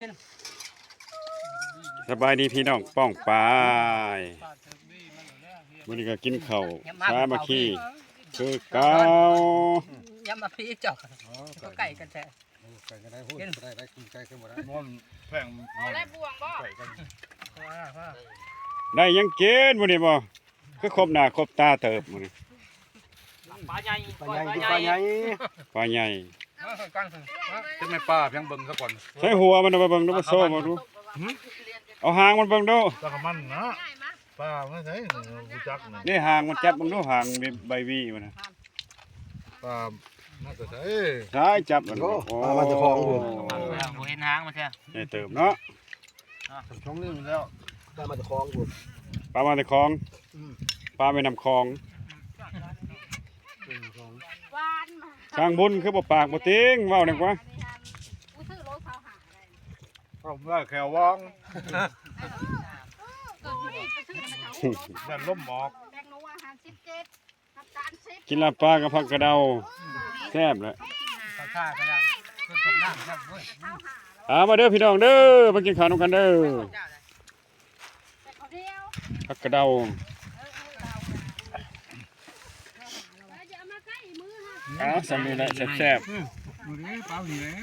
ສະບາຍດີພີ່ນ້ອງປ້ອງປາຍ ມື້ນີ້ກໍກິນເຂົ້າສາມັກຄີຄືເກົ່າ ຍຳມາພີເຈົ້າ ເອົາໄກ່ກັນແທ້ ໂອ້ ໄກ່ກໍໄດ້ ໂອ້ຍ ກິນ ກໍໄດ້ ໄດ້ກິນໄກ່ຄືບໍ່ໄດ້ ມ່ວນແພງ ເອົາໄດ້ບ່ວງບໍ່ ໄກ່ກັນ ໄດ້ຫຍັງກິນມື້ນີ້ບໍ່? ຄືຄົບໜ້າຄົບຕາເຕີບມື້ນີ້ ປາໃຫຍ່ ປາໃຫຍ່ ປາໃຫຍ່ ປາໃຫຍ່ ເອີ ກັນ ເປັນແມ່ປາພຽງເບິ່ງຊະກ່ອນ ໃສ່ຫົວມັນໄປເບິ່ງດູ ມາໂຊມາດູ ຫື ເອົາຫາງມັນເບິ່ງດູ ຈັກມັນນະ ປາມາໃສ ບໍ່ຈັກນີ້ ນີ້ຫາງມັນ ຈັບເບິ່ງດູ ຫາງໃບຫວີມັນນະ ປາມາແຕ່ໃສ ໃສຈັບມັນ ໂອ້ ໂອ້ ປາມາແຕ່ຂອງພຸ້ນ ບໍ່ເຫັນຫາງມັນແທ້ ໃຫຍ່ເຕີບເນາະ ອ່ະ ຊ່ອງນີ້ແລ້ວ ປາມາແຕ່ຂອງພຸ້ນ ປາມາແຕ່ຂອງ ອືມ ປາແມ່ນ້ຳຂອງ ເປັນຂອງ ຫວານ ຊ່າງບຸນຄືບໍ່ປາກບໍ່ຕິງ ເວົ້າແດ່ກວ່າ ກູຊື້ໂລຊາວຫ້າໄດ້ ເອົາໄວ້ແຂວວອງ ເອີ ເກີດຢູ່ນີ້ໄປຊື້ນຳເຂົາ ຢ້ານລົມອອກ ແປ້ງນົວຫ້າສິບເຈັດ ກິນລາບປາກັບຜັກກະເດົາ ແຊບແຫຼະ ເຂົ້າທ່າກັນລະ ເພິ່ນເປັນນ້ຳແຊບເວີຍ ອ່າ ມາເດີພີ່ນ້ອງເດີ ມາກິນເຂົ້ານຳກັນເດີ ຜັກກະເດົາ ອ່າ ສ່ຳນີ້ແຫຼະ ແຊບໆ ອືມ ມື້ນີ້ປານີ້ແຫຼະ